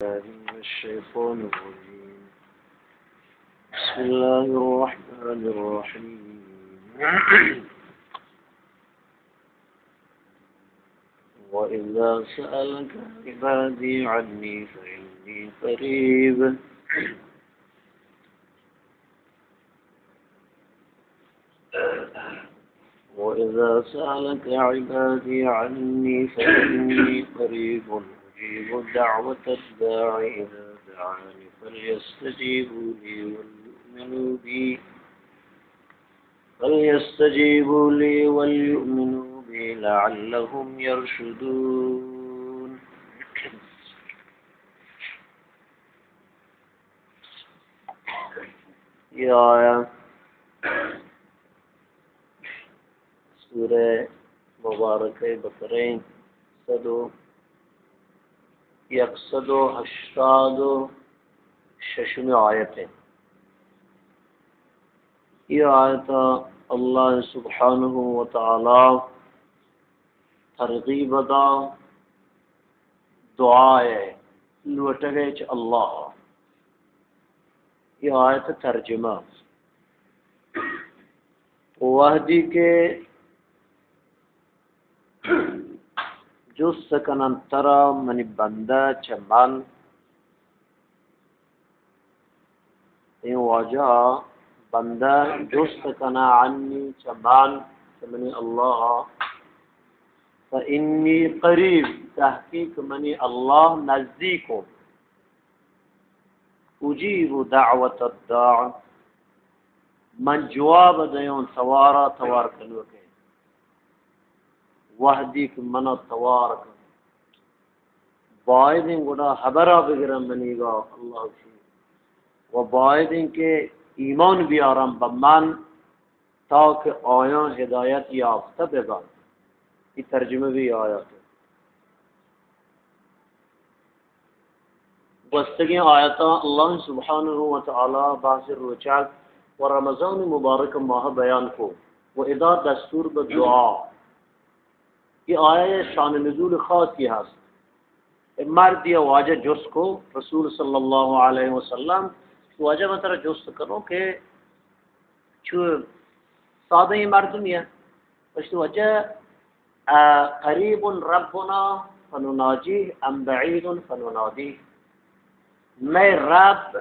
بالله من الشيطان الرجيم. بسم الله الرحمن الرحيم. وإذا سألك عبادي عني فإني قريب. وإذا سألك عبادي عني فإني قريب أجيب دعوة الداع إذا دعان فليستجيبوا لي وليؤمنوا بي، فليستجيبوا لي وليؤمنوا بي لعلهم يرشدون. اے آیت سورہ مبارکہ بقرہ ایں، صد و، یک صد و ہشتاد و ششمی آیت ایں۔ اے آیت ءَ اللہ سبحانہ و تعالی ترغیب دا دعا ءِ، لوٹگ ءِ چہ اللہ ءَ۔ اے آیت ءِ ترجمہ، وہدی کہ جست کننت ترا منی بندہ چہ من، اے واجہ، بندہ جست کناں عنی چہ من، چہ منی اللہ، فإنی قریب، تحقیق منی اللہ نزدیک اوں۔ اجیب دعوت الداع، من جواب دیاں توار ءَ، توار کنوک ءَ، وہدی کہ من ءَ توار کن۔ بائدیں گڑا حبر ءَ بگراں منیگا، اللہ گوشی، و بائدیں کہ ایمان بیاراں بہ من، تاکہ آیاں ہدایت یافتہ بہ بنت۔ اے ترجمہ بی آیات۔ گوستگیں آیاتاں اللہ سبحانہ و تعالی بحث روچگ و رمضان مبارک ماہ بیان کو و ادا دستور بہ دعا۔ اے آیت شان نزول خاصی ہست۔ اے مردی واجہ جست کو رسول صلی اللہ علیہ وسلم، واجہ من ترا جست کنوں کہ چو سادہ ایں مردمی ایں۔ گوشت، واجہ، آ، قریب ربنا فنناجیہ ام بعید فننادیہ؟ مئے رب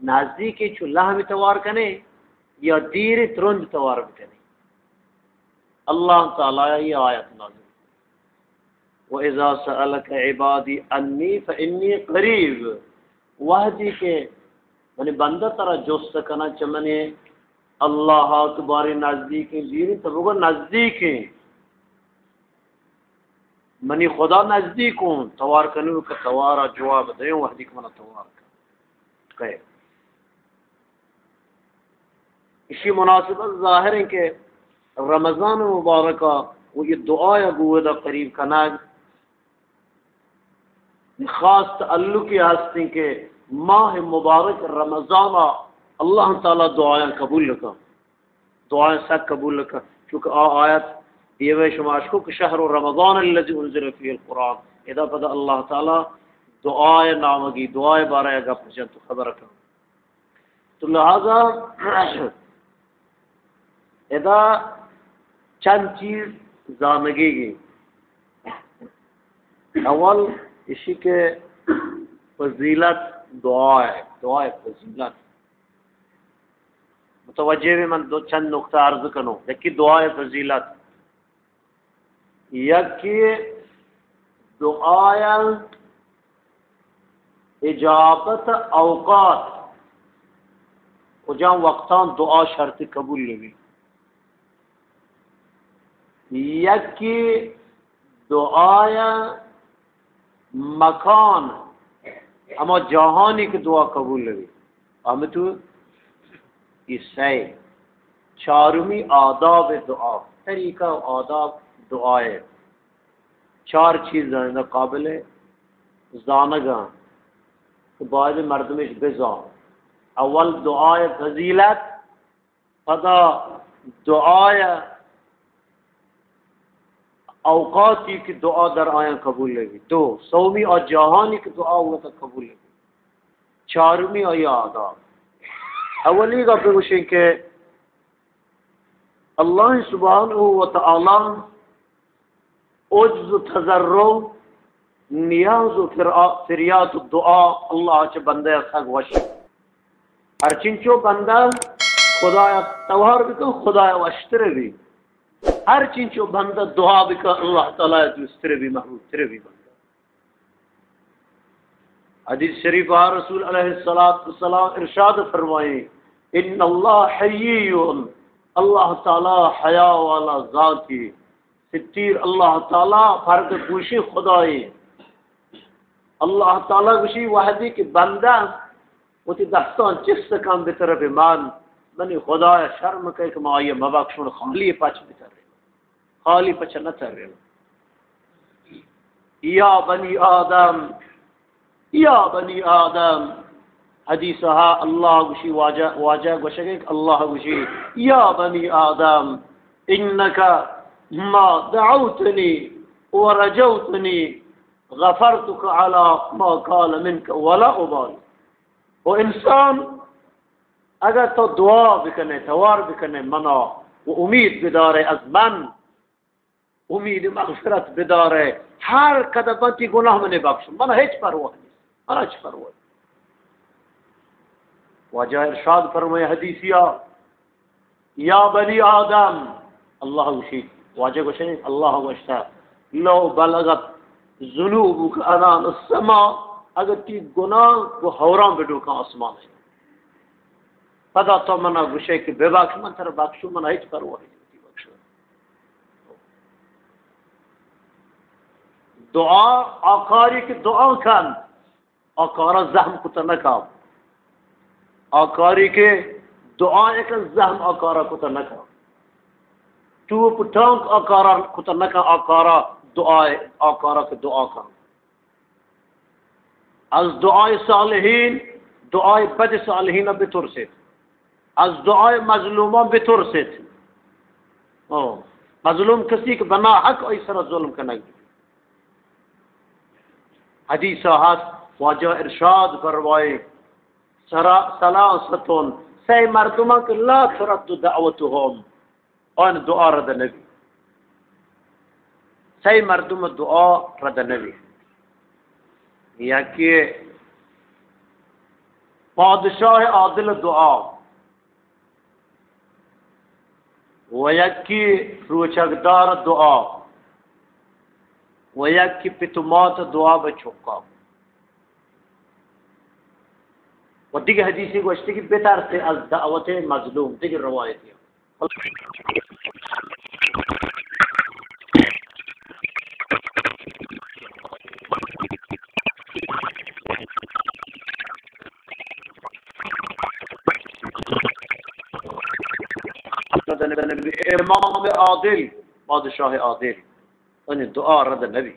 نزدیک ایں، چو لہمی توار کنیں یا دیر ایں، ترند توار بکنیں؟ اللہ تعالی اے آیت نازل۔ و اذا سألک عبادی عنی فانی قریب، وہدی کہ منی بندہ ترا جست کناں چہ منی اللہ ءَ، تو باریں نزدیک ایں، دیر ایں، تو بگو نزدیک ایں، منی خدا نزدیک اوں، توار کنوک ءَ توار ءَ جواب دیوں، وہدی کہ من ءَ توار کن۔ خیر۔ اشی مناسبت ظاہر ایں کہ رمضان مبارک ءَ و اے دعا ءَ گوں ودا قریب کنگ خاص تعلقی ہستیں کہ ماہ مبارک رمضان ءَ اللہ تعالی دعایاں قبول کن، دعایاں سک قبول کن، چونکہ آ آیت دیوے شما اشکو کہ شہر رمضان الذی انزل فیہ القرآن، ادا پدا اللہ تعالی دعای نامگی، دعای بارہ ءَ گپ جنت و خبر کن۔ تو لہذا ادا چند چیز زانگیگ ایں۔ اول اشی کہ فضیلت دعا ءِ، دعا ءِ فضیلت۔ متوجہ بے، من دو چند نقطہ عرض کنوں۔ یکی دعا ءِ فضیلت۔ یکی دعای اجابت اوقات، کجام وقتاں دعا شرط قبول بی۔ یکی دعای مکان، ہما جاہانی کہ دعا قبول بی۔ ہمے تو اے سئے۔ چارمی آداب دعا، طریقہ و آداب دعا ءِ۔ چار چیز ادا قابل زانگ ایں کہ باید مردمش بزان۔ اول دعا ءِ فضیلت، پدا دعا ءِ اوقاتی کہ دعا در آیاں قبول بی، دو، سومی آ جاہانی کہ دعا وتا قبول بی، چارمی آئی آداب۔ اولی گپ بگوشیں کہ اللہ سبحانہ و تعالی عجز و تضرع، نیاز و فرا-، فریاد و دعا اللہ چہ بندہ سک وش۔ ہر چنچو بندہ خدایا توار بکن، خدایا وشتر بی۔ ہر چنچو بندہ دعا بکن، اللہ تعالی دوستر بی، محبوب تر بی بندہ۔ حدیث شریف آ رسول علیہ الصلوۃ والسلام ارشاد فرمائیں، ان اللہ حیی، اللہ تعالی حیا والا ذاتی، ستیر اللہ تعالی پردہ پوشی خدائی۔ اللہ تعالی گوشی وحدی کہ بندہ وتی دستان چست کن بہ طرف من، منی خدایا شرم کئے کہ ما آئی مبخشون، خالی پچ بترے، خالی پچ نہ ترے۔ یا بنی آدم، یا بنی آدم، حدیث ہا اللہ گوشی، واجہ، واجہ گوشگے کہ اللہ گوشی، یا بنی آدم، انک ما دعوتنی و رجوتنی غفرتک علی ما کان منک ولا ابالی۔ و انسان، اگر تو دعا بکنے، توار بکنے منا و امید بدارے از من، امید مغفرت بدارے، ہر کدہ بنتی گناہ منے بخش، منا ہچ پرواہ نیست، منا ہچ پرواہ نیست۔ واجہ ارشاد فرمائے حدیثیا، یا بنی آدم، اللہ گوشی، واجہ گوشے، اللہ گوشتا، لو بلغت ذنوبک عنان السماء، اگر تی گناہ کو ہوران بڈوکاں آسمان ہے، پدا تو منا گوشے کہ ببخش، من ترا بخشو، منا ہچ پرواہ نہیں بخشو۔ دعا آکاری کہ دعا کن، آ کارا زحم کت نہ کن۔ آ کاری کہ دعا یک زحم آ کارا کت نہ کن۔ ٹوپ ٹانک آ کارا کت نہ کن، آ کارا دعا، آ کارا کہ دعا کن۔ از دعای صالحین، دعای بد صالحین بترسید۔ از دعای مظلومان بترسید۔ او، مظلوم کسی کہ بنا حق آئی سرا ظلم کنگ۔ حدیث ہست، واجہ ارشاد فرمائے، سرا-، ثلاثة، سئے مردمان کہ لا ترد دعوتهم، آن دعا رد نبی۔ سئے مردم دعا رد نبی۔ یکی پادشاہ عادل دعا، و یکی روچگدار دعا، و یکی پت و مات دعا بہ چکا۔ و دیگہ حدیثی گوشتی کہ بترسے از دعوت مظلوم، دیگہ روایتی۔ امام عادل، بادشاہ عادل، یعنی دعا رد نبی۔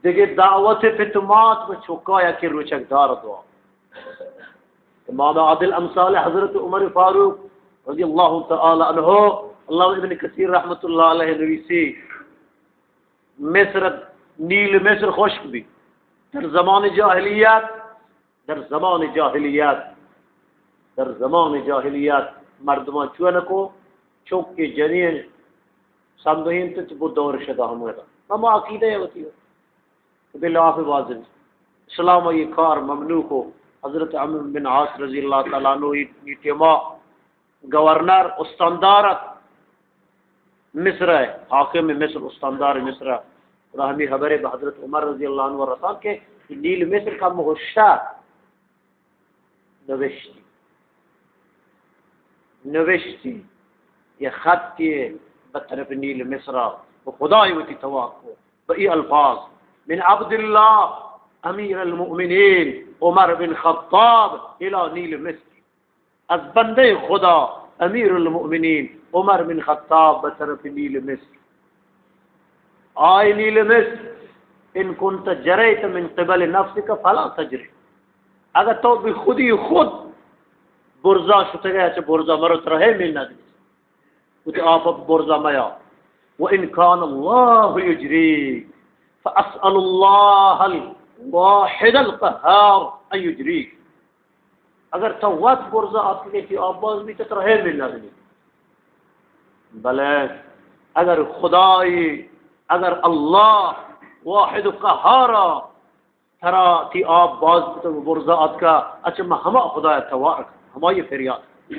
دگہ دعوت پت و مات و چکا یکی روچگدار دعا۔ امام عادل امثال حضرت عمر فاروق رضی اللہ تعالی عنہ، علامہ ابن کثیر رحمت اللہ علیہ نویسی، مصر، نیل مصر خشک بی۔ در زمان جاہلیت، در زمان جاہلیت، در زمان جاہلیت مردمان چونکو چک جنین سمبہینت تو بو دور شدا ہمودا۔ ہما عقیدہ ہے ہوتی ہو۔ بالله واجب۔ اسلام یہ کار ممنوع کو۔ حضرت عمرو بن عاص رضی اللہ تعالی عنہ یہ ٹیما گورنر، استاندار ات مصر ء، حاکم مصر، استاندار مصر ء۔ گڑا ہمے خبر ء بہ حضرت عمر رضی اللہ عنہ رسان کہ نیل مصر کم ہوشا نوشتی، نوشتی یہ خطی بہ طرف نیل مصر ء، و خدای وتی توار کو بہ ای الفاظ: من عبد الله امیر المؤمنین عمر بن خطاب الی نیل مصر۔ از بندهٔ خدا امیر المؤمنین عمر بن خطاب بہ طرف نیل مصر۔ آئی نیل مصر، ان کنت جریت من قبل نفسک فلا تجرح، اگر تو بہ خودی خود برزا شتگے، چہ برزا مرو، ترا ہے میل نہ دنی۔ وتی آپ ءَ برزا میا۔ وان کان اللہ یجریک فاسأل اللہ الواحد القہار ان یجریک۔ اگر تو وت برزا آتکگے، تئی آپ باز بیت، ترا ہے میل نہ دنی۔ بلے اگر خدای، اگر اللہ واحد و قہارا ترا تئی آپ باز کتگ و برزا آتکا، اچھا من ہما خدایا توار کنوں، ہمائی فریاد،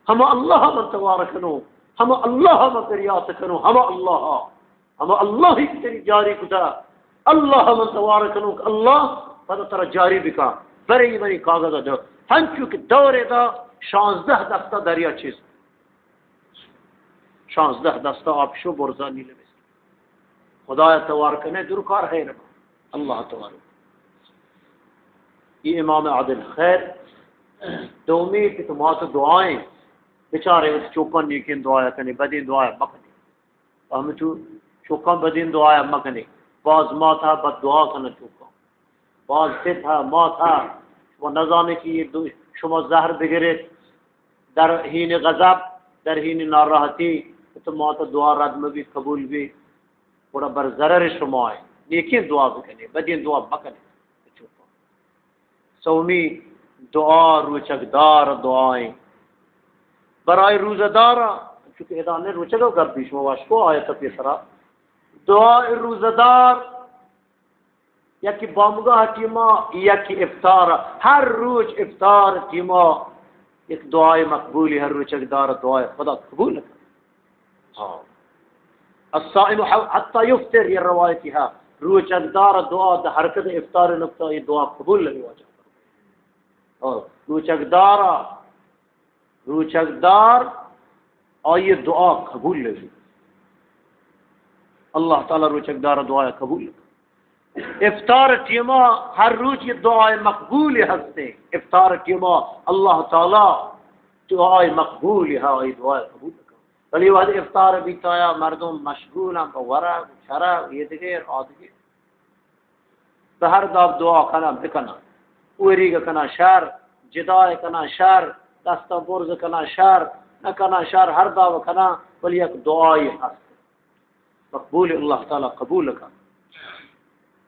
ہما اللہ من توار کنوں، ہما اللہ من فریاد کنوں، ہما اللہ، ہما اللہ ہی تری جاری کتا، اللہ من توار کنوں کہ اللہ پدا ترا جاری بکا، برے منی کاغذ دو۔ ہنچو کہ دور دا شانزدہ دستہ دریا چیز، شانزدہ دستہ آپ شو برزا نیلے بس۔ خدایا توار کنے، درکار ہے نہ، اللہ توار۔ یہ امام عادل۔ خیر، دومی کہ تو ما تو دعائیں، بچارے وتی چوکاں نیکیں دعایا کنے، بدیں دعایا مکنے۔ ہمچو چوکاں بدیں دعایا مکنے۔ باز مات ہا بد دعا کنا چوکاں۔ باز پت ہا، مات ہا، شما نزانے کہ یہ دو، شما زہر بگریت در حین غضب، در حین ناراحتی، تو مات دعا رد مبی، قبول بی، گڑا بر ضرر شما ہے۔ نیکیں دعا بکنے، بدیں دعا مکنے۔ سومی، دعا روچگدار دعائیں۔ برای روزدارا، چونکہ ادا نے روچگا گپ بی، شما واشکو آیت پیسرا۔ دعا روزدار، یکی بامگاہ ٹیما، یکی افطار۔ ہر روچ افطار ٹیما یک دعائے مقبولی، ہر روچگدار دعائے خدا قبول کن۔ ہاں۔ الصائم ح-، حتی یفطر، یہ روایتی ہے۔ روچگدار دعا دا حرکت افطار نکتا، یہ دعا قبول نہیں واجہ۔ اور روچگدار، روچگدار آئی دعا قبول نہیں۔ اللہ تعالی روچگدار دعا قبول۔ افطار ٹیما ہر روچ یہ دعائے مقبول ہستے۔ افطار ٹیما اللہ تعالی دعائے مقبول ہے، آئی دعائے قبول کن۔ ولی وہدے افطار بیتا یا مردم مشغول ہیں با ورگ، چرگ، یہ دگیر، آ دگیر۔ بہ ہر داب دعا کناں بکناں۔ اوریگ کناں شر، جدائے کناں شر، دستا برز کناں شر، نہ کناں شر، ہر داب کناں، ولی یک دعائی ہست۔ مقبول، اللہ تعالی قبول کن۔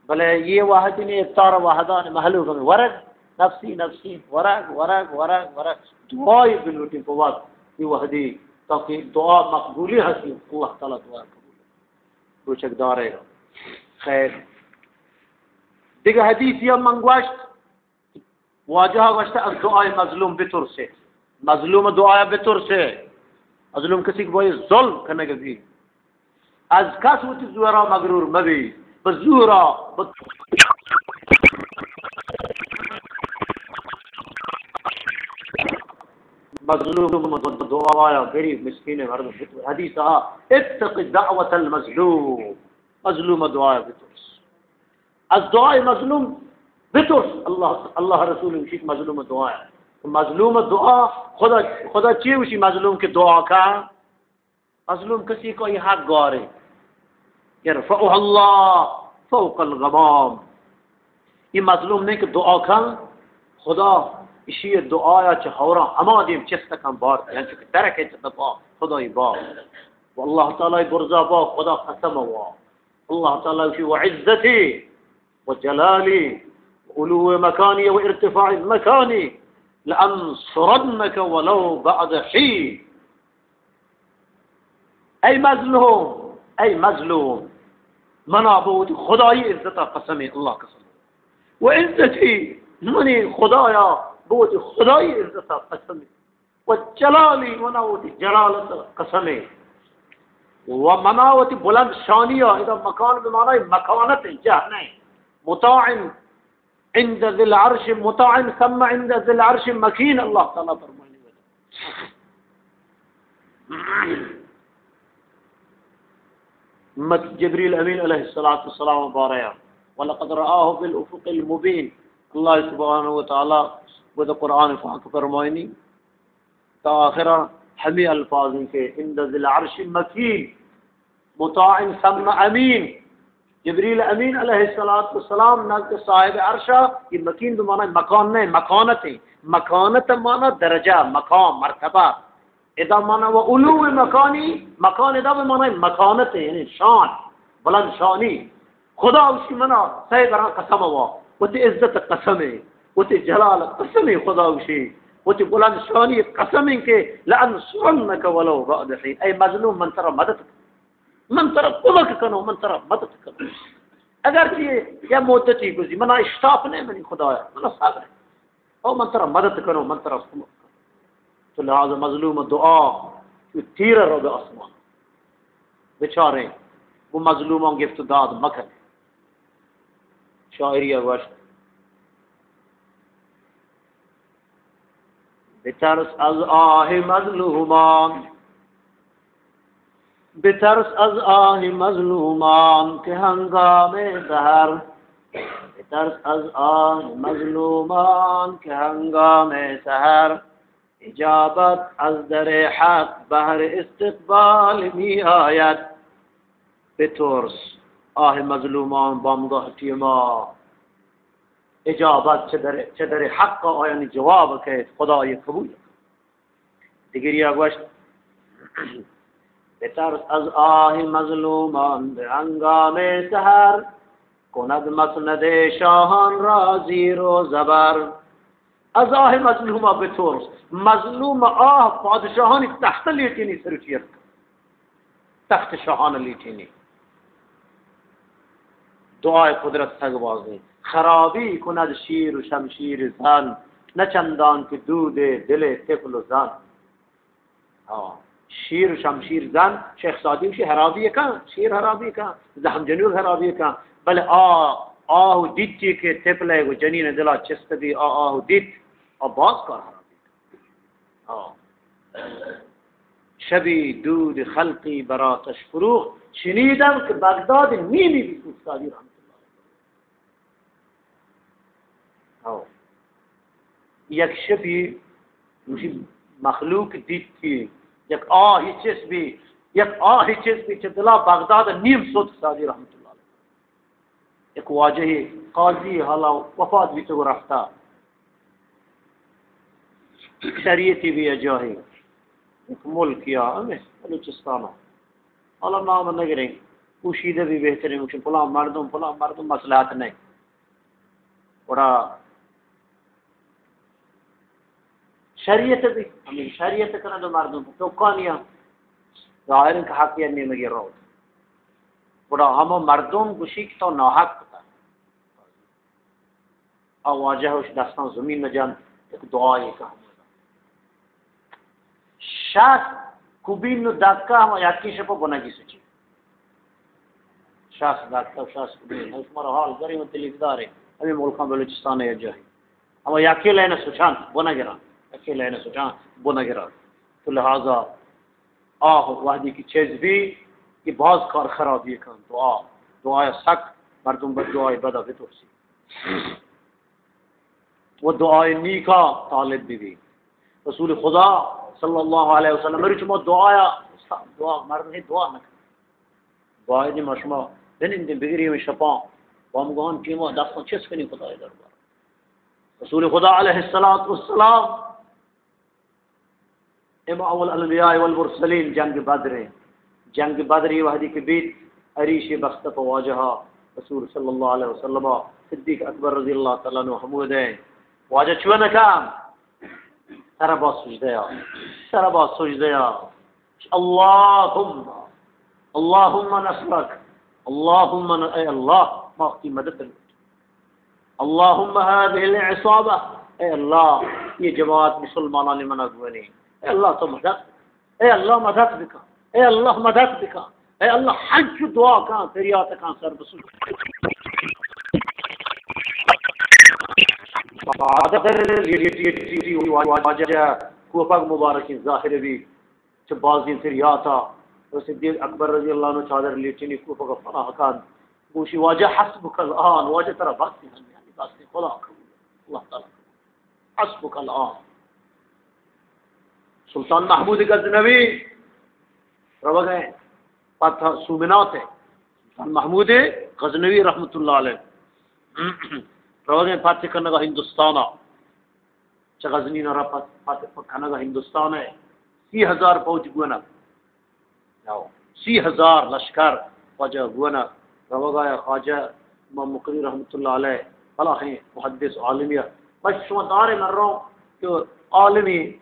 بلے یہ وہدی نے افطار وہدان مہلوک ہمیں ورگ، نفسی، نفسی، ورگ، ورگ، ورگ، ورگ۔ دعائی بلوٹی قوت، یہ وہدی، تاکہ دعا مقبولی حاصل، اللہ تعالی دعا قبول کن۔ روچگ دارے گا۔ خیر۔ دیگہ حدیثی ہم من گوشت، واجہ گوشت، از دعائے مظلوم بترسے۔ مظلوم دعایا بترسے۔ مظلوم کسی کہ باید ظلم کنگ بی۔ از کس وتی زورا مغرور مبی۔ بہ زورا، بہ مظلوم دعایا، غریب مسکین مردم بترس۔ حدیث آ، اتق دعوت المظلوم۔ مظلوم دعایا بترس۔ از دعائے مظلوم بترس۔ اللہ، اللہ رسول گوشیت مظلوم دعایا۔ مظلوم دعا، خدا، خدا چی گوشی مظلوم کہ دعا کا؟ مظلوم کسی کو یہ حق گارے۔ یرفعها اللہ فوق الغمام۔ یہ مظلوم نہیں کہ دعا کن، خدا اشی دعایا چہ ہورا ہما دیم چست کن بار، یعنی چونکہ درکے چہ دفا خدای با۔ و اللہ تعالی برزا با، خدا قسم وا۔ اللہ تعالی گوشی، وعزتی وجلالی وعلو مکانی وارتفاع مکانی لانصرنک ولو بعد حین۔ اے مظلوم، اے مظلوم، منا بہ وتی خدای عزتا قسمے، اللہ قسم۔ و عزتی، منی خدایا بہ وتی خدای عزتا قسمے۔ و جلالی، منا وتی جلالت قسمے۔ و منا وتی بلند شانیا، ادا مکان بہ معنی مکانت، جاہ نہیں۔ مطاع عند ذی العرش مطاع ثم عند ذی العرش مکین، اللہ تعالی فرمانی۔ مت جبریل امین علیہ الصلوۃ والسلام باریا، ولقد رآه بالافق المبین۔ اللہ سبحانہ و تعالی بد قرآن پاک فرمائنی، تا آخرا ہمیں الفاظ ہیں کہ عند ذی العرش مکین، مطاع ثم امین۔ جبریل امین علیہ الصلوۃ والسلام نزد صاحب عرش ءَ، یہ مکین بہ معنی مکان نہ، مکانت ایں۔ مکانت معنی درجہ، مقام، مرتبہ۔ ادا معنی و علو مکانی، مکان ادا بہ معنی مکانت ایں، یعنی شان، بلند شانی۔ خدا گوشی منا سئے برا قسم وا، وتی عزت قسم ایں، وتی جلال قسم ایں، خدا گوشی وتی بلند شانی قسم ایں کہ لانصرنک ولو بعد حین، اے مظلوم من ترا مدد، من ترا کمک کنوں، من ترا مدد کنوں۔ اگر کہ یہ مدتی گزی، منا اشتاپ نہیں منی خدایا، منا صبر ہے۔ او من ترا مدد کنوں، من ترا کمک کنوں۔ تو لہذا مظلوم دعا، تو تیر رو بہ آسمان۔ بچاریں، وہ مظلومان گفت و داد مکن۔ شاعری گوشت، بترس از آه مظلومان، بترس از آه مظلومان که هنگام سحر، بترس از آه مظلومان که هنگام سحر، اجابت از در حق بهر استقبال می‌آید. بترس، آه مظلومان بامگاه ٹیما اجابت چہ در، چہ در حق آیانی جواب کئیت، خدا یہ قبول۔ دگریا گوشت، بترس از آه مظلومان به هنگام سحر، کند مسند شاهان را زیر و زبر. از آه مظلوما بترس، مظلوم آه پادشاهانی تخت لیٹینی سر چیر، تخت شاهان لیٹینی۔ دعای قدرت سگ بازیں۔ خرابی کند شیر و شمشیر زن، نه چندان که دود دل طفل و زن. ہاں، شیر و شمشیر زن، شیخ سعدی گوشی حرابی کن، شیر حرابی کن، زحم جنوب حرابی کن، بلے آ، آہ و دیتی کہ طفلے و جنین دلا چست بی، آ، آہ و دیت، آ باز کار حرابی کن۔ ہاں۔ شبی دود خلقی بر آتش فروخت، شنیدم که بغداد نیمی بسوخت، سعدی رحمت اللہ علیہ۔ ہاں۔ یک شپی گوشی مخلوق دیتی، یک آہی چست بی، یک آہی چست بی چہ دلا بغداد نیم سوت، سعدی رحمت اللہ علیہ۔ یک واجہی قاضی حالا وفات بیتگ و رفتا۔ شریعتی بی جاہی، یک ملکی آ، ہمیں بلوچستان آ۔ حالا نام نگریں، پوشیدہ بی بہتریں، گوشیں پلان مردم، پلان مردم مصلحت نہیں۔ گڑا شریعت بی، ہمیں شریعت کنا دو مردم ٹوکانی ہم ظاہر ہے کہ حق یا نیمگی روت۔ گڑا ہما مردم گوشی کہ تو ناحق کتا۔ آ واجہ اش دستان زمین نجان، یک دعائے کا۔ شست کوبین و دکا ہما یکی شپ بنگی سچی۔ شست دکا، شست کوبین۔ شمارا حال داریں و تلیف داریں۔ ہمیں ملکان بلوچستان ہے جاہی۔ ہما یکی لین سچان بنگران۔ یکی لین سچان بنگران۔ تو لہذا آہ وحدی کی چیز بھی، یہ باز کار خرابی کن۔ دعا، دعای سک، مردم بد دعای بدا بترسی۔ و دعای نیکا طالب بی بی۔ رسول خدا صلی اللہ علیہ وسلم، مری شما دعایا، دعا، مردم ہی دعا نکن۔ باید ما شما بنندیں بگری میں شپاں، بامگان ٹیما دستاں چست کنی خدای دربار۔ رسول خدا علیہ الصلوۃ والسلام امام الانبیاء والمرسلین، جنگ بدر ایں۔ جنگ بدری وحدی کہ بیت، اریشی بستہ پہ واجہا، رسول صلی اللہ علیہ وسلم، صدیق اکبر رضی اللہ تعالی عنہ ہمود ایں۔ واجہ چون کن؟ سر با سجدہ یا، سر با سجدہ یا۔ اللهم، اللهم نصرك، اللهم ن-، اے اللہ، ما وتی مدد لوٹ۔ اللهم هذه العصابة، اے اللہ، یہ جماعت مسلمانانی منا گونی۔ اے اللہ تو مدد، اے اللہ مدد بکن، اے اللہ مدد بکن، اے اللہ حج دعا کن، فریاد کن سر بسو۔ واجہ کوپگ مبارکیں ظاہر بی۔ چہ بازیں تریاتا، صدیق اکبر رضی اللہ عنہ چادر لیٹینی کوپگ پناہ کن۔ گوشی، واجہ حسبک الآن، واجہ ترا بس، یعنی بس، خدا قبول، اللہ تعالی قبول۔ حسبک الآن۔ سلطان محمود غزنوی روگ ءَ فتح سومنات ءَ۔ محمود غزنوی رحمت اللہ علیہ روگیں فتح کنگا ہندوستانا، چہ غزنین را فتح کنگا ہندوستانا، سی ہزار فوج گونا، سی ہزار لشکر خواجہ گونا روگا یا۔ خواجہ امام مقری رحمت اللہ علیہ بلاہیں محدث عالمی، بس شما دارے من رو کہ عالمی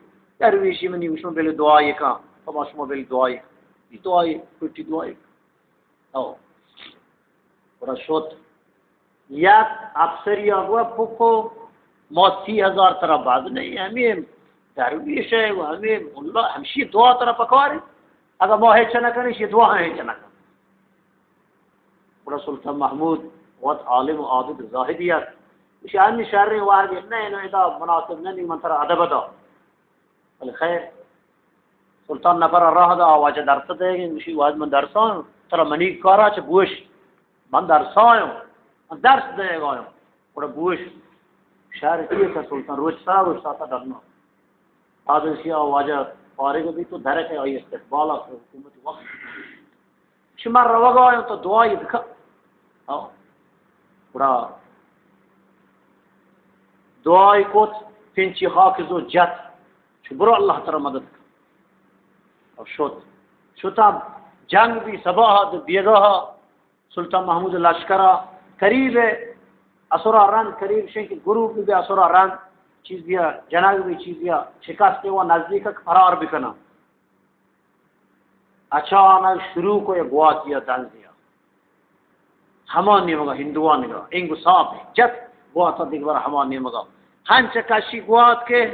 درویشی منی، شما بل دعائی کا، تو شما بل دعائی کا، دعائی کوٹی دعائی کا۔ او۔ گڑا شت۔ یک افسری ء گو پکو، ما سی ہزار ترا باز نہیں، ہمیں درویش ہے و ہمیں ملا، ہمشی دعا ترا پکاری۔ اگر ما ہیچ نہ کنی، شی دعا ہم ہیچ نہ کن۔ گڑا سلطان محمود وت عالم و عابد و زاہدی ات۔ اسی ہمی شر وارد نہیں، نو ادا مناسب نہیں، من ترا ادب دا۔ بلے خیر، سلطان نفر ء راہ دا، آ واجہ درس دئیگ انت، گوشی، واجہ من درس آیاں، ترا منی کارا چہ گوش، من درس آیاں، من درس دئیگ آیاں۔ گڑا گوش، شہر کیے کہ سلطان روچ سرا روچ ساتا ڈرنا۔ بعد اشی آ واجہ فارغ بی تو درک آئی استقبال ء حکومت وقت۔ شما روگا آیاں تو دعائی بکن۔ ہاں۔ گڑا دعائی کت، پنچی خاک زو جت۔ چو برو اللہ ترا مدد کن۔ اور شت۔ شتا جنگ بی صباح بیگاہ سلطان محمود لشکرا قریب اسرا رند، قریب شنک گروپ بی اسرا رند، چیز بیا جنگ بی چیز بیا شکست و نزدیک فرار بکنا۔ اچانک شروع کو یک گواتی ء دنزیا۔ ہما نیمگا ہندوانگا، انگو ساپ جت گواتا دگہ بر ہما نیمگا۔ ہنچ کشی گوات کہ،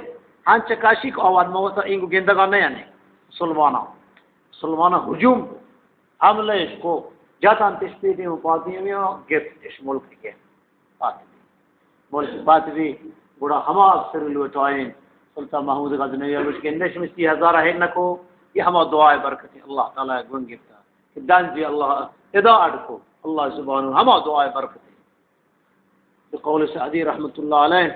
ہنچ کشی کہ آواد موتا انگو گندگا نیانی۔ مسلمانا، مسلمانا ہجوم، حملہ اش کو، جتان تش پیدیم و پادیمیا، گپت اش ملک گپت۔ پات بی۔ ملک پات بی، گڑا ہما افسر لوٹائیں، سلطان محمود غزنوی ء گوشت کہ اندش میں سی ہزار ہیڈ نکو، یہ ہما دعائے برکتیں، اللہ تعالی گون گپتا۔ کہ دنزی اللہ ادا اڈ کو، اللہ سبحانہ ہما دعائے برکتیں۔ بقول سعدی رحمت اللہ علیہ،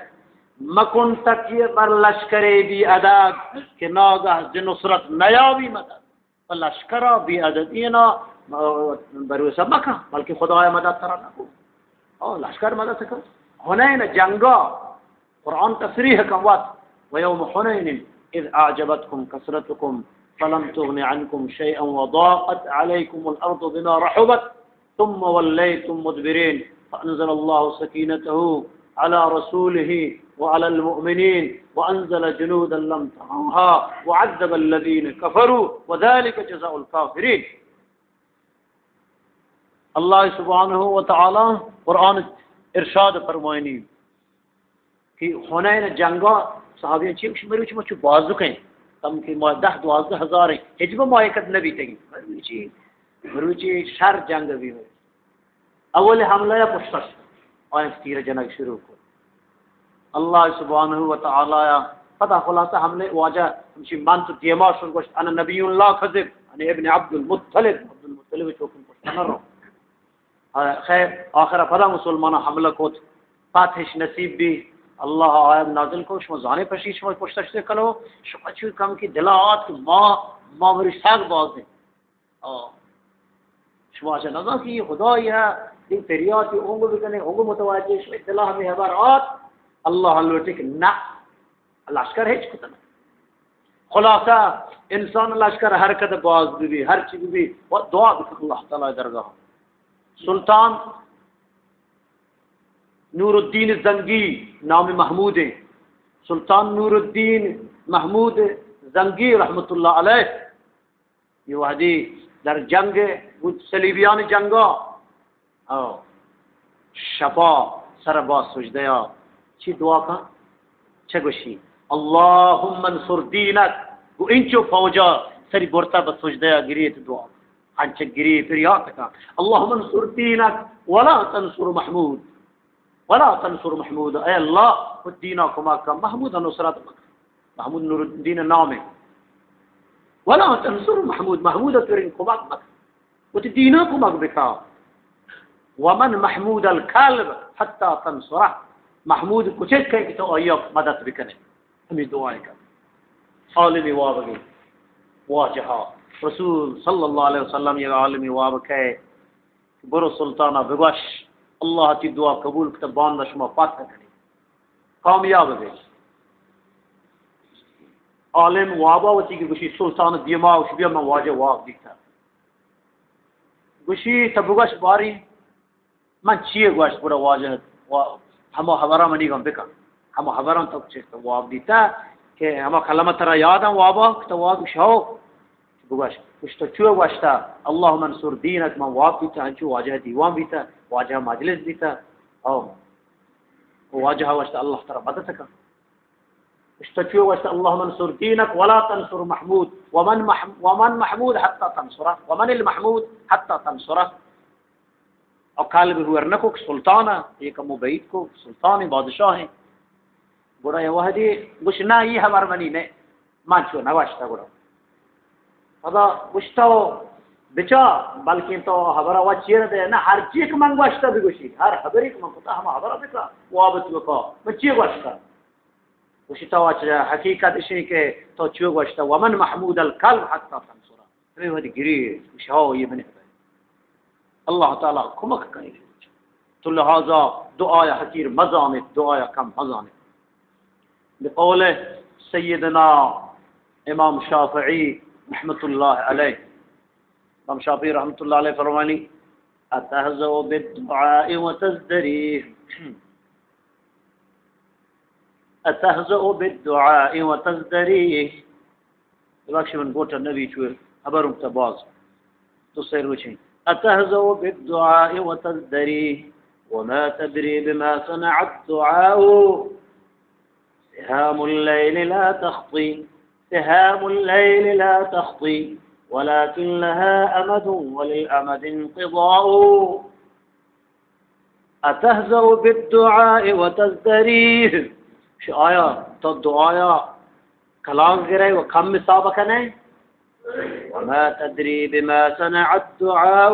مکن تکیہ بر لشکر بی عدد، کہ ناگہ ز نصرت نیابی مدد۔ پہ لشکر ء بے عددی نا، آ، بھروسہ مکن، بلکہ خدای مدد ترا نہ کو۔ آ، لشکر مدد کن۔ حنین جنگا قرآن تصریح کن وت، ویوم حنین اذ اعجبتکم کثرتکم فلم تغن عنکم شیئا وضاقت علیکم الارض بما رحبت ثم وليتم مدبرين، فأنزل الله سكينته على رسوله وعلى المؤمنين وأنزل جنودا لم تروها وعذب الذين كفروا وذلك جزاء الكافرين۔ اللہ سبحانہ و تعالی قرآن ارشاد فرمائنی، کہ حنین جنگا صحابیان چی گوشی، مروچی ما چو بازوکیں، کم کہ ما دہ دوازدہ ہزار ہیں، ہچبر ما یک نبیتگیں۔ مروچی، مروچی شر جنگ بی۔ اول حملہ یا پشتش، آیان تیر جنگ شروع کو۔ اللہ سبحانہ و تعالی پدا خلاصہ حملہ واجہ ہمشی من تو دیما شد گوشت، انا نبی لا کذب، انا ابن عبد المطلب، عبد المطلب چوکن پشت نہ رو۔ خیر، آخر پدا مسلمان حملہ کت، فتحش نصیب بی، اللہ آیت نازل کو، شما زانے پشی شما پشتش سے کنو، شما چو کم کی دلا آت کہ ما، ما مری ساگ باز دیں۔ آ، شما چہ نزان کہ یہ خدایی ہے، یہ پریاتی اونگو بکنے، اونگو متوجہ، شما دلا ہمیں حبر آت، اللہ لوٹے کہ نہ، لشکر ہچ کتنا۔ خلاصہ، انسان لشکر حرکت باز بی، ہر چی بی، و دعا بکن اللہ تعالی درگاہ۔ سلطان نور الدین زنگی نام محمود ہیں۔ سلطان نور الدین محمود زنگی رحمت اللہ علیہ، یہ وحدی در جنگ بود، صلیبیان جنگا، او، شپا سر با سجدہ یا چی دعا کن؟ چہ گوشی، اللهم انصر دینک۔ گو انچو فوجا سری برتا بہ سجدہ یا گریت دعا۔ انچہ گری پریات کن۔ اللهم انصر دینک ولا تنصر محمود۔ ولا تنصر محمود۔ اے اللہ، و دینا کمک کن، محمود نصرت مکن۔ محمود نور الدین نام ہے۔ ولا تنصر محمود، محمود ترین کمک مکن۔ وتی دینا کمک بکا۔ ومن محمود الکلب حتی تنصرہ۔ محمود کچک کئے کہ تو آیا مدد بکنے۔ ہمیں دعائیں کن۔ عالمی واب گئی۔ واجہا۔ رسول صلی اللہ علیہ وسلم یہ عالمی واب کئے۔ برو سلطانا بگوش، اللہ تی دعا قبول کتہ، باندا شما فتح کنی، کامیاب بے۔ عالم وابا وتی کہ گوشی سلطان دیما، گوشی بیا من واجہ واب دیتہ۔ گوشی تہ بگوش باری من چیے گوشت؟ گڑا واجہ وا-، ہما حبرا منی گم بکن، ہما حبران تو چست واب دیتہ کہ ہما کلمہ ترا یاداں وابا کہ تو واب شاو بگوش۔ گوشت تو چو گوشتہ؟ اللهم انصر دینک، من واب دیتہ انچو واجہ دیوان بیتہ، واجہ مجلس بیتہ، او واجہ گوشتہ اللہ ترا مدد کن۔ گوشتہ چو گوشتہ؟ اللهم انصر دینک ولا تنصر محمود، ومن مح-، ومن محمود حتی تنصره، ومن المحمود حتی تنصره۔ او قلب ہور نکو کہ سلطان ہے، یہ کمو بعید کو، سلطان ہیں، بادشاہ ہیں۔ گڑا یہ وحدی گوش نہ، یہ حبر منی نے، من چو نوشتہ گڑا۔ پدا گوشتہ بچا، بلکن تو حبر آواز چیر دے، نہ ہر چی کہ من گوشتہ بگوشی، ہر حبری کہ من کتا ہما حبر بکا، وابت بکا، من چی گوشتہ؟ گوشی تو اچ حقیقت اشی کہ تو چو گوشتہ، ومن محمود القلب حتی تنصره۔ ہمیں وحدی گری، گوشی ہاو یہ منی حبر۔ اللہ تعالی کمک کنی۔ تو لہذا دعای حقیر مزانت، دعای کم مزانت۔ بقول سیدنا امام شافعی رحمت اللہ علیہ، امام شافعی رحمت اللہ علیہ فرمانی، اتهزأ بالدعاء وتزدري، اتهزأ بالدعاء وتزدري۔ ببخش من گوٹا نبی چوئے، حبروں تا باز تو سیر وچیں۔ اتهزأ بالدعاء وتزدري، وما تدري بما صنع الدعاء۔ سهام الليل لا تخطي، سهام الليل لا تخطي، ولكن لها أمد وللأمد انقضاء۔ أتهزأ بالدعاء وتزدريه؟ شو آیا تو دعایا کلاگ گرئے و کم حساب کنئے؟ وما تدري بما صنع الدعاء۔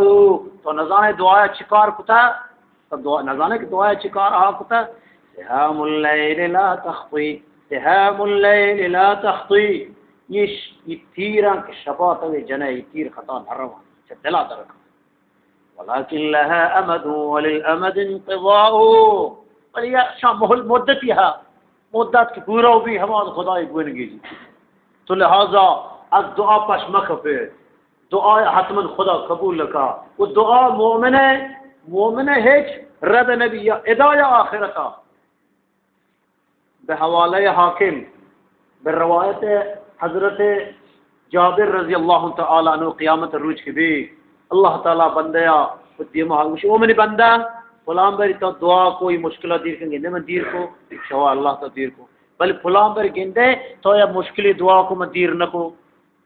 تو نزانے دعایا چی کار کتا؟ تو دعا، نزانے کہ دعایا چی کار آ کتا؟ سهام الليل لا تخطي، سهام الليل لا تخطي۔ یہ ش-، یہ تیراں کہ شپا تو جنئے، یہ تیر خطا نہ رواں، چہ دلا درکاں۔ ولكن لها أمد وللأمد انقضاء۔ بلے یا شان مہل مدتی ہا، مدت کہ پورا بی ہما خدای گون گیجی۔ تو لہذا از دعا پش مکپے، دعا حتما خدا قبول لکا۔ و دعا مومن ہے، مومن ہے ہچ رد نبی یا ادا یا آخرتا۔ بہ حوالہ حاکم، بہ روایت حضرت جابر رضی اللہ تعالی عنہ، قیامت روچ کہ بی، اللہ تعالی بندیا خود دیما گوش، او منی بندہ، فلان بری تو دعا کو، یہ مشکلہ دیر کنگے، نہ من دیر کو، شوا اللہ تو دیر کو۔ بلے فلان بری گندے تو یا مشکلی دعا کو، من دیر نہ کو۔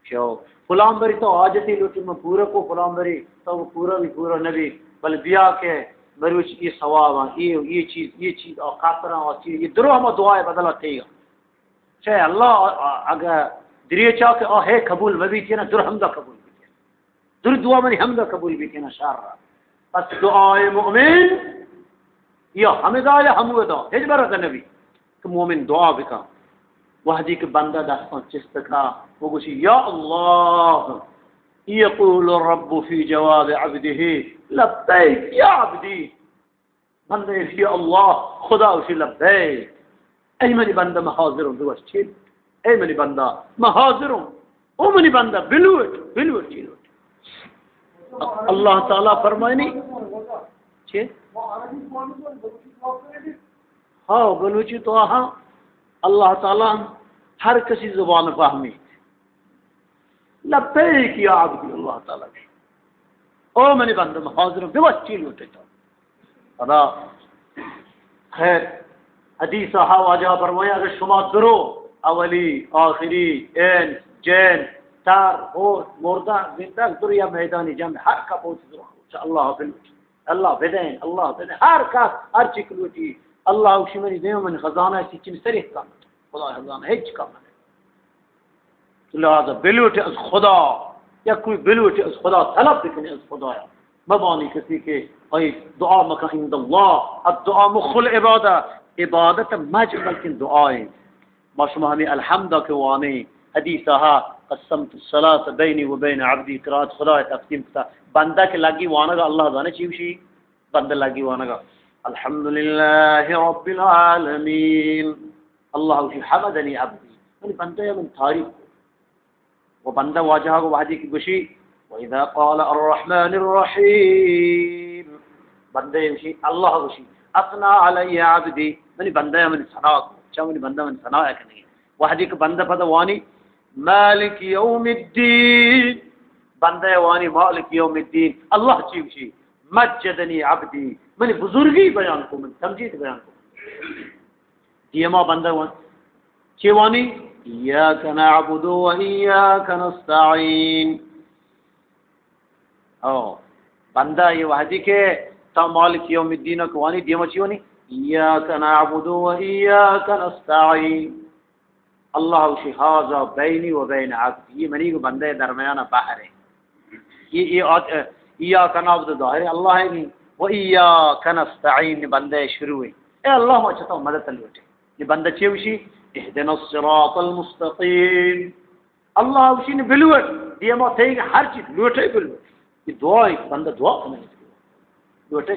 شو۔ فلان بری تو حاجتی لوٹی من پورا کو، فلان بری تو پورا بی پورا نبی، بل بیا کہ مروچ یہ ثواب ہیں، یہ، یہ چیز، یہ چیز، آ خاطر آ چیز، یہ درو ہما دعائے بدلا تیگا۔ چہ اللہ، آ، اگر دریچا کہ آ ہے قبول مبی تینا، در ہمدا قبول بی تینا۔ در دعا منی ہمدا قبول بی تینا شر را۔ پس دعائے مومن یا ہمدا یا ہمودا، ہچ برد نبی۔ کہ مومن دعا بکا، وہدی کہ بندہ دستاں چست کا، وہ گوشی، یا اللہ، یقول الرب فی جواب عبده، لبیک یا عبدی۔ بندہ گوشی، یا اللہ، خدا گوشی، لبیک، اے منی بندہ، من حاضر ہوں، بگوش چی؟ اے منی بندہ، من حاضر ہوں۔ او منی بندہ، بلوٹ، بلوٹ، چی لوٹ؟ اللہ تعالی فرمائنی، چی؟ ہاں، بلوچی تو ہاں، اللہ تعالی ہر کسی زبان فہمی۔ لبیک یا عبدی، اللہ تعالی۔ او منی بندہ، من حاضر ہوں، بگوش چی لوٹے تو۔ پدا خیر، حدیث ہا واجہ فرمایا، اگر شما درو، اولی، آخری، انس، جن، تر، ہور، مردہ، زندگ، درو یا میدانی جنگ، ہر کپوت درو، چہ اللہ بلوٹ۔ اللہ بدین، اللہ بدین، ہر کس، ہر چی کلوٹی، اللہ اوشی منی دیم، من خزانہ سی چمی سریح کن۔ خدا خزانہ ہچ کم نہ۔ تو لہذا بلوٹے از خدا، یا کوئی بلوٹے از خدا، طلب بکنے از خدا۔ مبانی کسی کہ آئی دعا مکن عند اللہ، الدعاء مخ العبادہ، عبادت مچ بلکن دعائیں۔ ما شما ہمیں الحمدہ کہ وانے حدیثہ قسمت الصلاة بيني وبين عبدي، قرات خدا تقسیم کتا. بندہ کہ لگی وانگا، اللہ زانے چی گوشی؟ بندہ لگی وانگا، الحمد لله رب العالمين. اللہ گوشی، حمدني عبدي، منی بندہ من تعریف کو. و بندہ واجہ کو وحدی کی گوشی، وإذا قال الرحمن الرحيم، بندہ گوشی، اللہ گوشی، أثنى علي عبدي، منی بندہ من ثنا کو، چا منی بندہ من ثنا کنی. وحدی کہ بندہ پدا وانی، مالك يوم الدين، بندہ وانی مالك يوم الدين، اللہ چی گوشی، مجدني عبدي، منی بزرگی بیان کو، من تمجید بیان کو. دیما بندہ وان، چی وانی؟ إياك نعبد وإياك نستعين. او، بندہ یہ وحدی کہ تا مالك يوم الدين کو وانی، دیما چی وانی؟ إياك نعبد وإياك نستعين. اللہ گوشی، هذا بيني وبين عبدي، یہ منی کو بندہ درمیان بحر ہے. یہ، یہ آت-، إياك نعبد ظاہر ہے اللہ ہے نہیں، وإياك نستعين بندہ شروع ہے. اے اللہ، ما چہ تو مدد لوٹے. یہ بندہ چی گوشی؟ اهدنا الصراط المستقيم. اللہ گوشی، نہ بلوٹ، دیما تئی ہر چیز لوٹے بلوٹ. یہ دعا ہے، بندہ دعا کرنے لوٹے.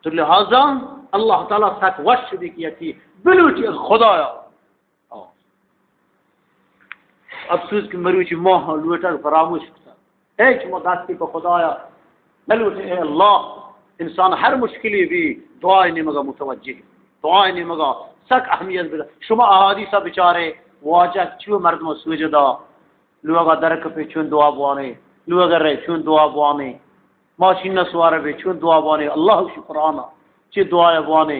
تو لہذا اللہ تعالی سک وش بھی کیا کہ بلوٹی خدایا. آ. افسوس کہ مروچی ما لوٹگ فراموش کتا. ہچ ما دستی پہ خدایا نلوٹے. اے اللہ، انسان ہر مشکلی بھی دعائے نیمگا متوجہ، دعائے نیمگا سک اہمیت بدا. شما احادیثہ بچارے، واجہ چو مردم سوجہ دا، لوگا درکپے چون دعا بوانے، لوگا رے چون دعا بوانے، ماشین سوار بے چون دعا بوانے، اللہ شی قرآن چی دعایا بوانے،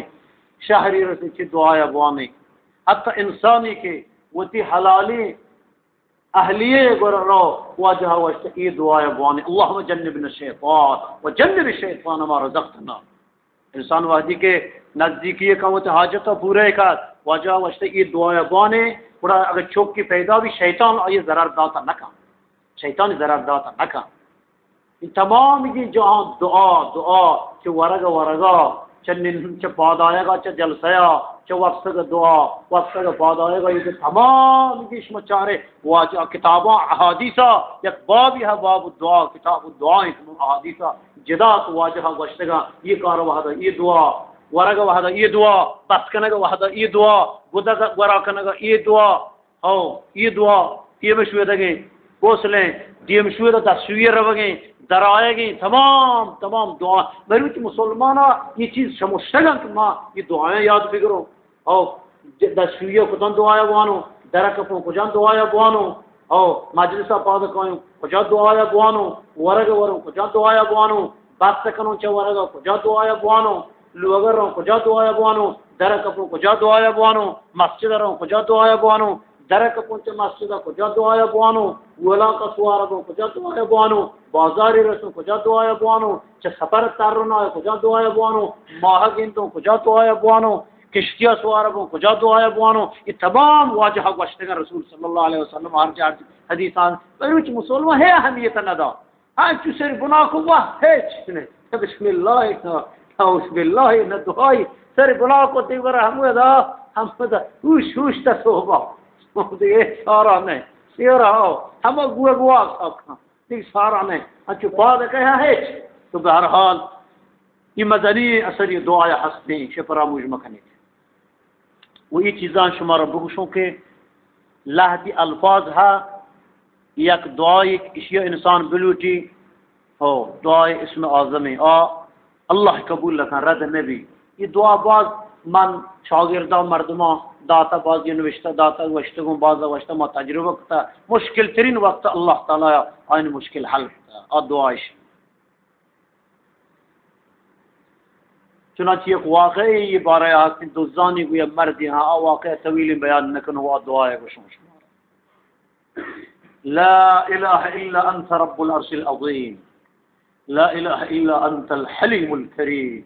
شہری رسے چی دعایا بوانے. حتی انسانی کہ وتی حلالی اہلیہ گورا رو، واجہ وشت ای دعایا بوانے، اللهم جنبنا الشيطان وجنب الشيطان ما رزقتنا. انسان وحدی کہ نزدیکی کم وتی حاجت پورا کات، واجہ وشت ای دعایا بوانے، گڑا اگر چوکی پیدا بھی شیطان آئی ضرر داتا نکا، شیطان ضرر داتا نکا. این تمامی جہان دعا، دعا، چہ ورگ ورگا، چہ نن-، چہ پادآیگا، چہ جلسہیا، چہ وپسگ دعا، وپسگ پادآیگا، یہ تمامی شما چارے واجہ کتاباں احادیثا، یک بابی ہے باب الدعا، کتاب الدعا، احادیثا جدا تو واجہ گوشتگا، یہ کار وحدہ، یہ دعا، ورگ وحدہ، یہ دعا، بس کنگ وحدہ، یہ دعا، گدگ گورا کنگ، یہ دعا، او، یہ دعا، یہ مشویدگیں، گوسلیں، دیم شوید دستشویی روگیں، درآیگیں، تمام، تمام دعا. مروچ مسلمانا یہ چیز شموشتگن کہ ما یہ دعایاں یاد بگرو. او، دستشویی کجان دعایا بوانو، درکپوں کجان دعایا بوانو، او، مجلسا پاد کایوں کجا دعایا بوانو، ورگ وروں کجا دعایا بوانو، بس کنوں چہ ورگا کجا دعایا بوانو، لوگ روں کجا دعایا بوانو، در کپوں کجا دعایا بوانو، مسجد روں کجا دعایا بوانو، در کپوں چہ مسجد کجا دعایا بوانو، ولاک سوار بوں کجا دعایا بوانو، بازاری رسوں کجا دعایا بوانو، چہ سفر ترنا کجا دعایا بوانو، ماہ گندوں کجا دعایا بوانو، کشتیا سوار بوں کجا دعایا بوانو. یہ تمام واجہ گوشتگا رسول صلی اللہ علیہ وسلم ہر جا حدیثان. مروچ مسلمان ہے اہمیت ندا. انچو سر بنا کو واہ ہچ نہ. بسم اللہ، نہ اعوذ باللہ، نہ دعائی. سر بنا کو دیگر ہم دا، ہم دا، ہوش، ہوش تا صحبہ. دیگہ سارا نہ، سیرا ہو، ہم گوا گوا سب کھاں. دیگہ سارا نہ، انچو پاد کہا ہچ. تو بہرحال، یہ مزنی اثر یہ دعایا ہستیں، شے فراموش مکنیت. و اے چیزاں شمارا بگوشوں کہ لہتی الفاظ ہا، یک دعائے اشیا انسان بلوٹی، ہو، دعائے اسم اعظم آ، اللہ قبول لکن، رد نبی. یہ دعا باز من شاگرداں مردماں داتا، باز یہ نوشتہ داتا، گوشتگوں باز گوشتہ ما تجربہ کتا، مشکل ترین وقت اللہ تعالی آئین مشکل حل کتا، آ دعائش. چنانچہ یک واقعہ یہ بارہ ہستیں، دزانی گویا مردی ہاں، آ واقعہ طویل بیان نکنو، آ دعا ہے گوشم شما. لا إله إلا أنت رب العرش العظيم. لا إله إلا أنت الحليم الكريم.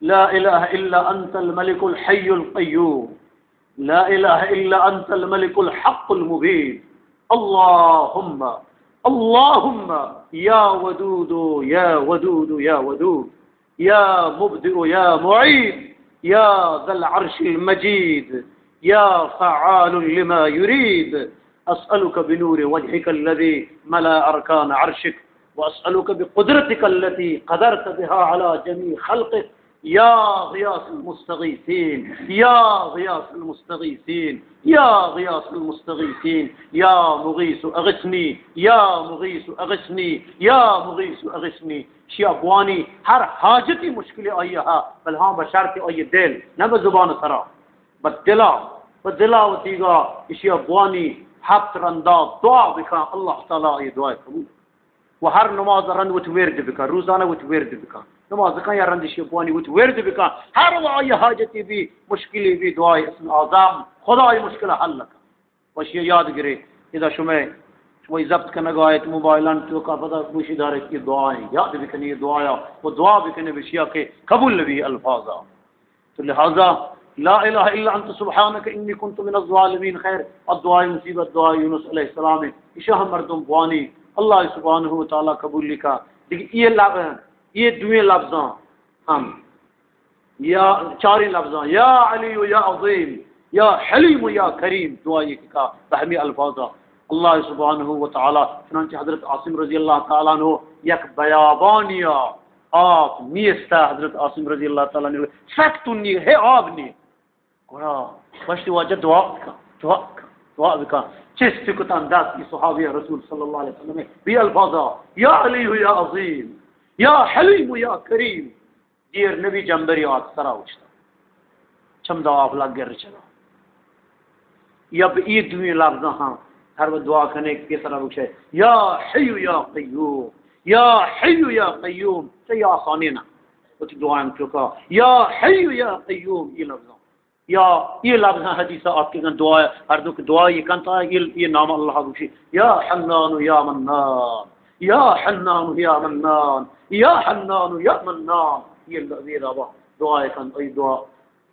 لا إله إلا أنت الملك الحي القيوم. لا إله إلا أنت الملك الحق المبين. اللهم، اللهم، يا ودود، يا ودود، يا ودود، يا مبدئ، يا معيد، يا ذا العرش المجيد، يا فعال لما يريد. أسألك بنور وجهك الذي ملأ أركان عرشك، وأسألك بقدرتك التي قدرت بها على جميع خلقك، يا غياث المستغيثين، يا غياث المستغيثين، يا غياث المستغيثين، يا مغيث أغثني، يا مغيث أغثني، يا مغيث أغثني. شیا بوانی ہر حاجتی مشکلی آئی ہا، بل ہاں بہ شرط آئی دل، نہ بہ زبان سرا، بہ دلا، بہ دلا وتیگا اشیا بوانی. ہفت رندا دعا بکن، اللہ تعالی آئی دعا قبول. و ہر نماز رند وت ورد بکن، روزانہ وت ورد بکن. نماز کن یا رند اشیا بوانی وت ورد بکن. ہر و آئی حاجتی بی، مشکلی بی، دعای اسم اعظم، خدا آئی مشکل حل کن. وشی یاد گرے، ادا شمئے، شمئے ضبط کنگا ایت موبائلان توکا، پدا گوشی دارے کہ دعائیں یاد بکنی، دعایا و دعا بکنی بشیا کہ قبول نبی الفاظا. تو لہذا، لا الہ الا انت سبحانک انی کنت من الظالمین، خیر، الدعاء مصیبت، دعاء یونس علیہ السلام، اشا ہم مردم بوانی، اللہ سبحانہ و تعالی قبول لکا. دیکھ، یہ لب-، یہ دوئیں لفظاں ہم یا چاریں لفظاں، یا علی و یا عظیم، یا حلیم و یا کریم، دعا یہ کہ کا بہمی الفاظا. اللہ سبحانہ و تعالی، چنانچہ حضرت عاصم رضی اللہ تعالی عنہ یک بیابانیا آپ نیستا، حضرت عاصم رضی اللہ تعالی عنہ سک تنی ہے، آب نی. گڑا پشت واجہ دعا بکا، دعا بکا، دعا بکا. چست کتان دست کی صحابی رسول صلی اللہ علیہ وسلم بی الفاظا، یا علی یا عظیم، یا حلیم یا کریم. دیر نبی جمبری آت سرا اوشتا. چم دا آپ لگ گر چلا. یا بہ ای دوئیں لفظاں ہاں ہر وقت دعا کنے کہ سرا بکشے، یا حی یا قیوم، یا حی یا قیوم، چہ یا آسانی نہ. وتی دعا ہم چکا، یا حی یا قیوم، یہ لفظاں. یا یہ لفظاں حدیث آت کہ دعا، ہر دو کہ دعا یہ کنتا، یہ، یہ نام اللہ بکشی، یا حنان یا منان، یا حنان یا منان، یا حنان یا منان. یہ ل-، یہ دعا، دعا کن، ای دعا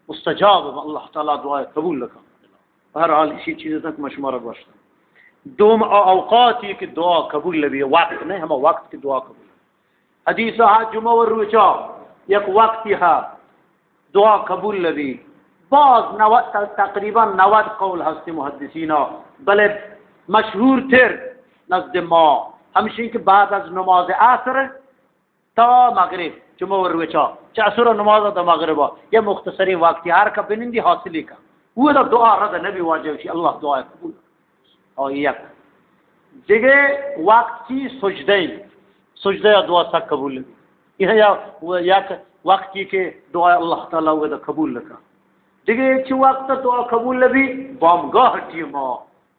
مستجاب، اللہ تعالی دعا قبول لکا. بہرحال، اسی چیز تک میں شمارا گوشت. دوم آ اوقاتی کہ دعا قبول لبی، وقت نہیں، ہما وقت کی دعا قبول. حدیث ہا جمعہ و روچا یک وقتی ہا دعا قبول لبی. باز نود، تقریباً نود قول ہستی محدثینا، بلے مشہور تر نزد ما ہمشین کہ بعد از نماز عصر تا مغرب، جمعہ و روچا، چہ عصر نماز تا مغرب، یہ مختصرین وقتی ہر کا بنندی حاصلی کا. وہ دا دعا رد نبی واجب شی، اللہ دعا قبول. او یک. دگہ وقتی سجدہ، سجدہ دعا سک قبول نبی. یہ یا یک وقتی کہ دعا اللہ تعالی وہ دا قبول لکا. دگہ چی وقت دعا قبول نبی؟ بامگاہ ٹیما.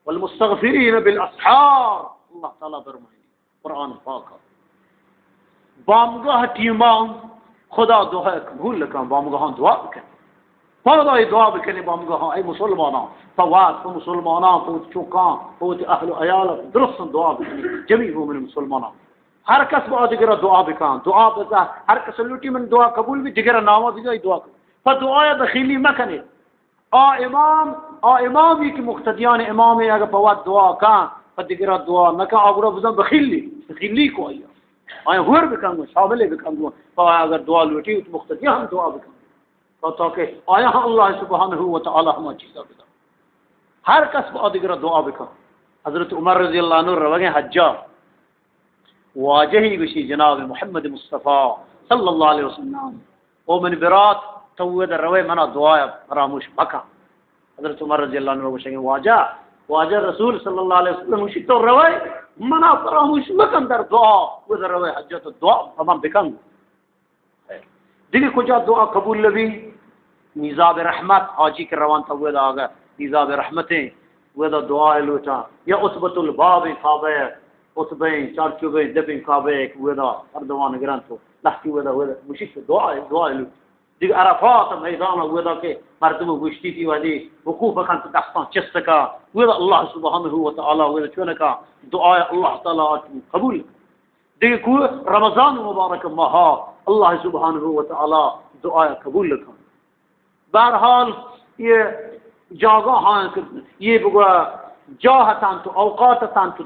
والمستغفرین بالاسحار، اللہ تعالی فرمائنی قرآن پاک. بامگاہ ٹیما خدا دعا قبول لکا، بامگاہاں دعا بکن. پادا یہ دعا بکنی بامگاہاں، اے مسلماناں، پہ وات، پہ مسلماناں، پہ وت چوکاں، پہ وت اہل و عیال، درستاں دعا بکنی، جمیع مومن مسلماناں. ہر کس با دگرا دعا بکن، دعا بزا، ہر کس لوٹی من دعا قبول بی، دگرا ناما بزا، دعا قبول. پہ دعایا بخیلی مکنی. آ امام، آ امامی کہ مقتدیان امام اگر پہ وت دعا کن، پہ دگرا دعا نکن، آ گڑا بزن بخیلی، بخیلی کو آیا. آیا ہور بکن گو، شامل بکن گو، پہ اگر دعا لوٹی، تو مقتدیان ہم دعا بکن. تو تاکہ آیا ہم اللہ سبحانہ و تعالی ہما چیزا بدا. ہر کس با دگرا دعا بکن. حضرت عمر رضی اللہ عنہ روگیں حجا، واجہی گوشی جناب محمد مصطفی صلی اللہ علیہ وسلم، او من برات، تو ادا روے منا دعا فراموش مکن. حضرت عمر رضی اللہ عنہ گوشگیں واجہ، واجہ رسول صلی اللہ علیہ وسلم گوشی تو روے منا فراموش مکن در دعا، ادا روے حجت دعا ہمان بکن. دگہ کجا دعا قبول نبی؟ میزاب رحمت، حاجی کہ روان تا ودا آگا میزاب رحمتیں، ودا دعا لوٹا. یا عتبۃ الباب کعبہ، عتبہ چارچوبیں دپیں کعبہ کہ ودا مردمان گران تو لہتی ودا، ودا مشک دعا، دعا لوٹ. دگہ عرفات میدان ودا کہ مردم گوشتی تی ودی وقوف کن تو دستان چست کا، ودا اللہ سبحانہ و تعالی ودا چونکا دعا اللہ تعالی قبول. دگہ کو رمضان مبارک ماہا اللہ سبحانہ و تعالی دعا قبول کن. بہرحال یہ جاگہ ہاں کہ یہ بگو جاہ تان تو اوقات تان تو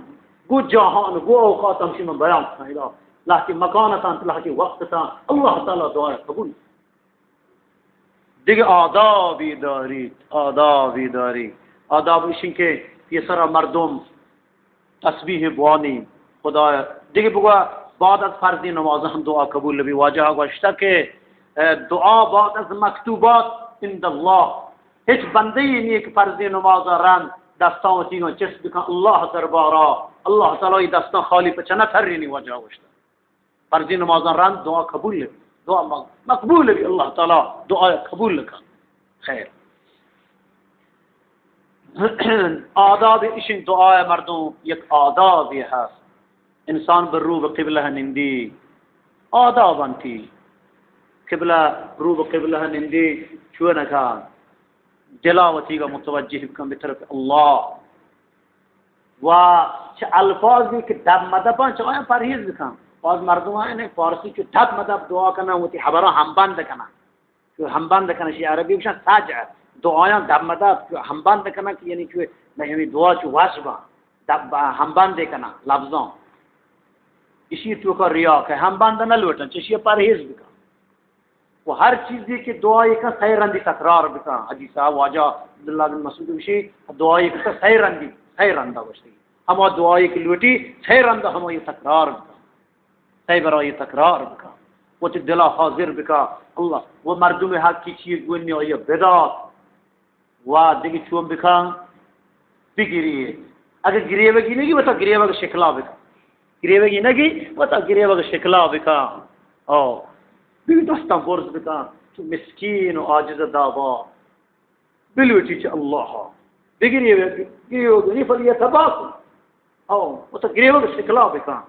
گو جاہان گو اوقات ہم شما بیان کن ادا لہتی مکان تان تو لہتی وقت تان اللہ تعالی دعا قبول. دگہ آدابی داریت، آدابی داری. آداب اشن کہ پیسرا مردم تسبیح بوانی، خدا دیگه بگو، بعد از فرضی نماز هم دعا قبول بی. واجہ گوشتہ کہ، اه، دعا بعد از مکتوبات عند الله. هیچ بندہ ای نیه کہ فرضی نماز رند دستان وتیگان چست بکن، اللہ دربارا، اللہ تعالی ای دستان خالی پچہ نہ ترینی. واجہ گوشتہ فرضی نمازان رند دعا قبول بی، دعا م-، مقبول بی، اللہ تعالی دعا قبول کن. خیر. آداب ایشین دعا مردم یک آدابی هست. انسان به رو به قبله نندی، آداب انتی. قبله، رو به قبله نندی چونکا دلا وتیگا متوجہ بکن به طرف اللہ. و چه الفاظی که دب مدبان چه آیان پرهیز بکن. باز مردم آیان فارسی چه دب مدب دعا کنن، وتی حبران همبند کنن. چه همبند کنن، شی عربی بشن سجع. دعایان دب مدب چه همبند کنن که یعنی چه نه، یعنی دعا چه وش با. دب همبند کنن لفظان. اشی توکا ریا که همبند نلوٹن، چه شی پرهیز بکن. و هر چیزی که دعایی کن سئے رندی تکرار بکن. حدیثا واجہ عبداللہ بن مسعود گوشی، دعایی که سئے رندی، سئے رندا گوشتی. هما دعایی که لوٹی، سئے رندا همایی تکرار بکن. سئے برایی تکرار بکن. وتی دلا حاضر بکن. اللہ و مردم حقی چی گونی آیا بدات. و دگه چون بکن؟ بگریه. اگه گریوگی نگی، وتا گریوگ شکلا بکن. گریوگی نگی، وتا گریوگ شکلا بکن. او. بگی دستان برز بکن. تو مسکین و عاجز دابا. بلوٹی چه اللہ. بگریوگی، گریوگی فلیتباکم. او، وتا گریوگ شکلا بکن.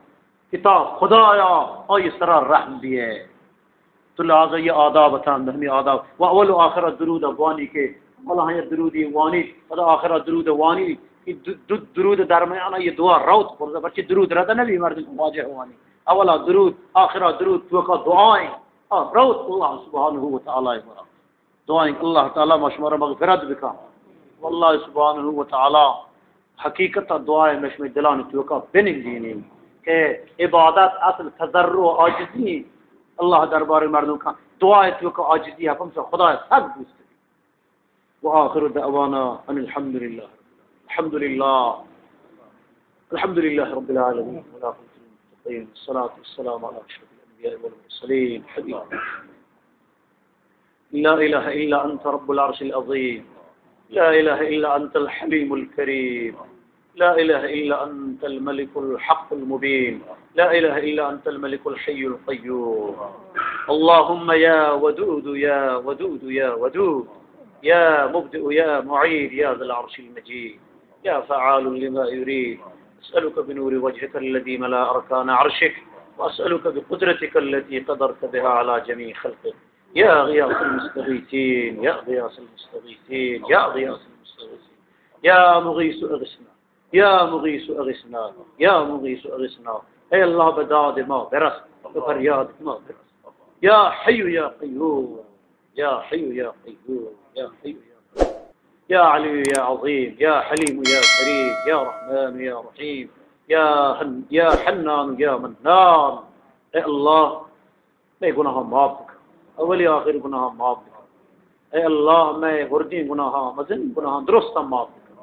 کتاب خدایا، آئی سرا رحم بیئے. تو لہذا یہ آداب اتان، ہمی آداب. و اول و آخر درود وانی که، اولا ہاں یہ درودی وانی، پدا آخر درود وانی، کہ دو، دو درود درمیان یہ دعا روت، پرزا پرچی درود رد نبی مردم واجہ وانی. اولا درود، آخر درود، توکا دعائیں. آ، روت اللہ سبحانہ و تعالی برا. دعائیں اللہ تعالی ما شما را مغفرت بکن. واللہ سبحانہ و تعالی حقیقت دعائیں ما شمئے دلانی توکا بنندینی کہ عبادت اصل تضرع و عاجزی. اللہ دربار مردم کن دعائیں توکا عاجزی ہے، ہم سے خدا سک دوست. وآخر دعوانا ان الحمد لله. الحمد لله. الحمد لله رب العالمين. والعاقبة للمتقين. والصلاة والسلام على أشرف الأنبياء والمرسلين. حبيب لا إله إلا أنت رب العرش العظيم. لا إله إلا أنت الحليم الكريم. لا إله إلا أنت الملك الحق المبين. لا إله إلا أنت الملك الحي القيوم. اللهم يا ودود، يا ودود، يا ودود، يا مبدئ، يا معيد، يا ذا العرش المجيد، يا فعال لما يريد. أسألك بنور وجهك الذي ملا أركان عرشك، وأسألك بقدرتك التي قدرت بها على جميع خلقك، يا غياث المستغيثين، يا غياث المستغيثين، يا غياث المستغيثين، يا مغيث أغثنا، يا مغيث أغثنا، يا مغيث أغثنا. اے اللہ، بہ داد ما برس، بہ فریاد ما برس. يا حي يا قيوم، يا حي يا قيوم، يا حي يا قيوم، يا علي يا عظيم، يا حليم يا كريم، يا رحمن يا رحيم، يا حن-، يا حنان يا منان. اے اللہ، مئے گناہاں معاف بکن. اولی آخری گناہاں معاف بکن. اے اللہ، مئے ہردیں گناہاں، مزن گناہاں درستاں معاف بکن.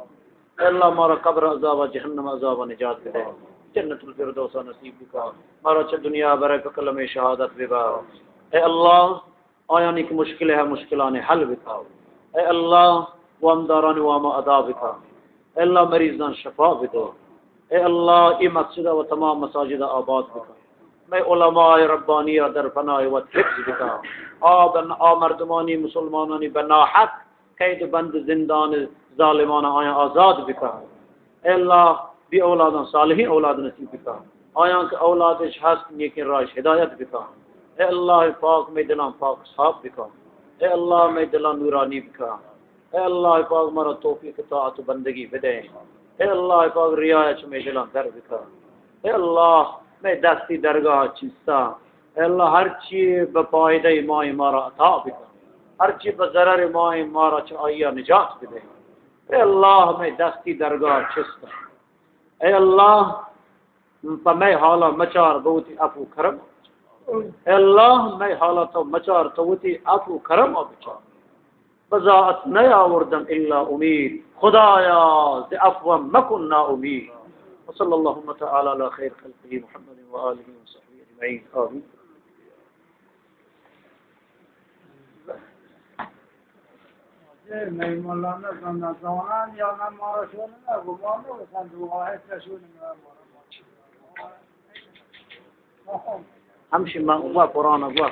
اے اللہ، مارا قبر عذاب، جہنم عذاب نجات بدے. جنت الفردوس نصیب بکن. مارا چہ دنیا برے پہ کلمہ شہادت ببر. اے اللہ، آیانی کہ مشکل ہے، مشکلانی حل بکن. اے اللہ، وامدارانی وام ادا بکن. اے اللہ، مریضان شفا بدے. اے اللہ، اے مسجد و تمام مساجد آباد بکن. مئے علماء ربانی در پناہ وت حفظ بکن. آ بن-، آ مردمانی مسلمانانی بناحق قید بند زندان ظالمان آیاں آزاد بکن. اے اللہ، بی اولاداں صالحیں اولاد نصیب بکن. آیاں کہ اولادش ہست، نیکیں راہش ہدایت بکن. اے اللہ پاک، مئے دلاں پاک صاف بکن. اے اللہ، مئے دلاں نورانی بکن. اے اللہ پاک، مارا توفیق طاعت و بندگی بدے. اے اللہ پاک، ریا چہ مئے دلاں در بکن. اے اللہ، مئے دستی درگاہ چیستا. اے اللہ، ہر چی بہ پائدہ مائی مارا عطا بکن. ہر چی بہ ضرر مائی مارا چہ آئیا نجات بدے. اے اللہ، مئے دستی درگاہ چیستا. اے اللہ، پہ مئے حالا مچار بہ وتی عفو کرم. اے اللہ، مئے حالا تو مچار، تو وتی عفو کرم بچار. بزاعت نیاوردم الا امید، خدایا ز عفوم مکن ناامید. وصلی اللهم تعالی علی خیر خلقه محمد و آله و صحبه اجمعین. آمین. همشی من گوا قرآن گوا.